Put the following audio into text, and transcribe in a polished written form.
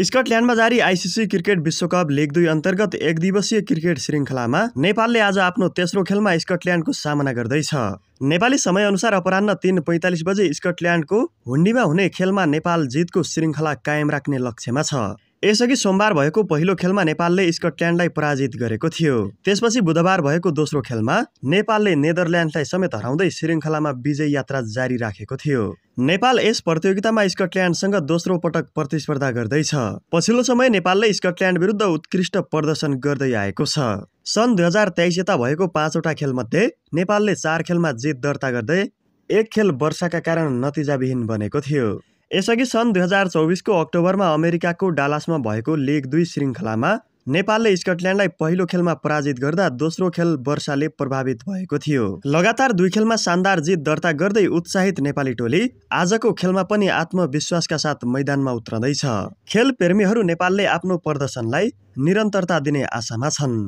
स्कटल्यान्डमा जारी ICC cricket विश्वकप league 2 अन्तर्गत एक दिवसीय क्रिकेट श्रृङ्खलामा नेपालले आज आफ्नो तेस्रो खेलमा स्कटल्यान्डको सामना गर्दैछ। नेपाली समयअनुसार अपराह्न 3:45 बजे स्कटल्यान्डको हुन्डीमा हुने खेलमा नेपाल जितको श्रृङ्खला कायम राख्ने लक्ष्यमा छ। यसअघि सोमबार भएको पहिलो खेलमा नेपालले स्कटल्यान्डलाई पराजित गरेको थियो। त्यसपछि बुधबार भएको दोस्रो खेलमा नेपालले नेदरल्यान्डलाई समेत हराउँदै श्रृङ्खलामा विजय यात्रा जारी राखेको थियो। नेपाल यस प्रतियोगितामा स्कटल्यान्डसँग दोस्रो पटक प्रतिस्पर्धा गर्दैछ। पछिल्लो समय नेपालले स्कटल्यान्ड विरुद्ध उत्कृष्ट प्रदर्शन गर्दै आएको छ। सन् 2023 यता भएको 5वटा खेलमध्ये नेपालले 4 खेलमा जित दर्ता गर्दै एक खेल वर्षाका कारण नतिजाविहीन बनेको थियो। यसअघि सन् 2024 को अक्टोबरमा अमेरिकाको डालासमा भएको लिग 2 श्रृङ्खलामा नेपालले स्कटल्यान्डलाई पहिलो खेलमा पराजित गर्दा दोस्रो खेल वर्षाले प्रभावित भएको थियो। लगातार 2 खेलमा शानदार जित दर्ता गर्दै उत्साहित नेपाली टोली आजको खेलमा पनि आत्मविश्वासका साथ मैदानमा उत्रँदैछ। खेल प्रेमीहरू नेपालले आफ्नो प्रदर्शनलाई निरन्तरता दिने आशामा छन्।